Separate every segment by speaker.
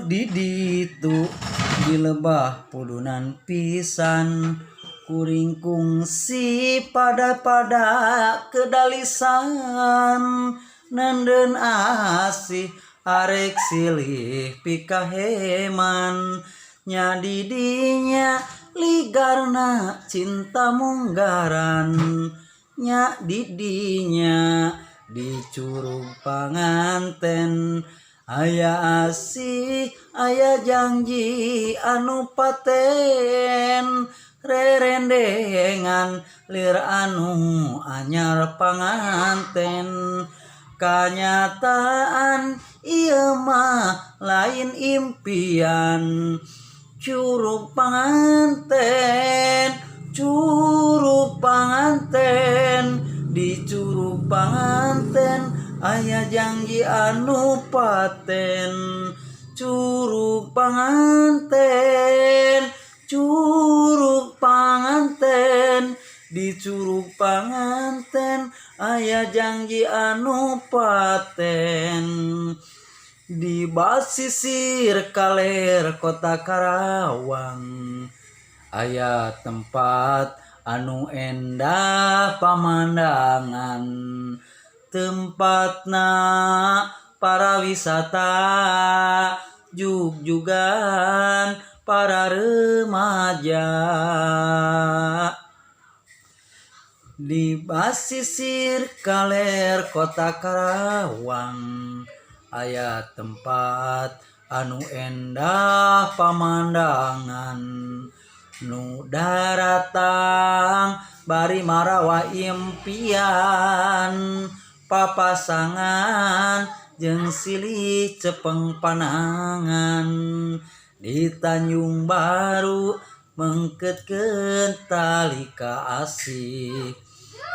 Speaker 1: Di ditu di lebah pudunan pisan kuring kungsi pada-pada kedalisan nenden asih arek silih pikaheman nya di dinya ligarna cinta munggaran nya di dinya di Curug Panganten aya asih aya janji anu paten rerendengan lir anu anyar panganten kanyataan ieu mah lain impian Curug Panganten, Curug Panganten, di Curug Panganten aya janji anu paten. Curug Panganten, Curug Panganten, di Curug Panganten aya janji anu paten. Di basisir kaler kota Karawang aya tempat anu endah pamandangan tempatna para wisata jugjugan para remaja. Di basisir kaler kota Karawang aya tempat anu endah pamandangan nu daratang bari marawa impian papasangan jeung silih cepeng panangan di Tanjung Baru mengketkeun tali kaasih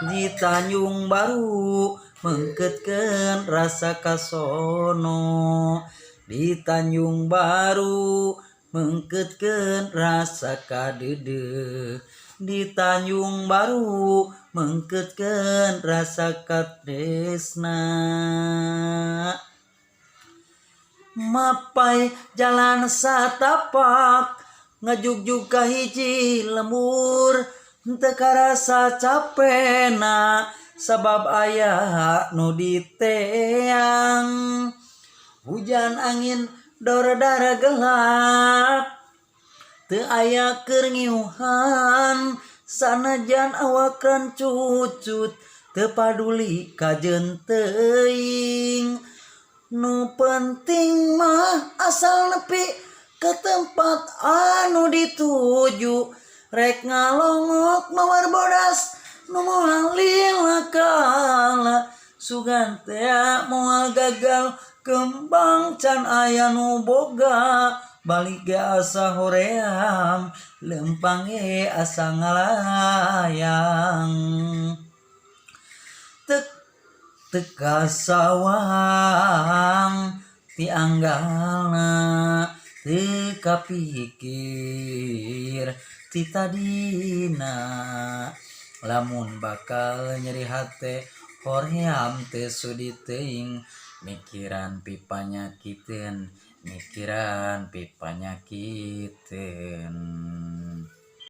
Speaker 1: di Tanjung Baru mengketkeun rasa kasono di Tanjung Baru mengketkeun rasa kadeudeuh di Tanjung Baru mengketkeun rasa katresna. Mapay jalan satapak ngajugjug ka hiji lembur henteu karasa capena sabab aya nu diteang hujan angin dordar gelap teu aya keur ngiuhan sanajan awak cucut teu paduli kajeun teuing nu penting mah asal nepi ke tempat anu dituju rek ngalongok mawar bodas nu moal lila kala sugan teh moal gagal kembang can aya nu boga balik ge asa hoream lempang ge asa ngalayang tek teka sawang ti anggalna teu kapikir ti tadina lamun bakal nyeri hate hoream teu sudi teuing mikiran pipanyakiteun mikiran pipanyakiteun.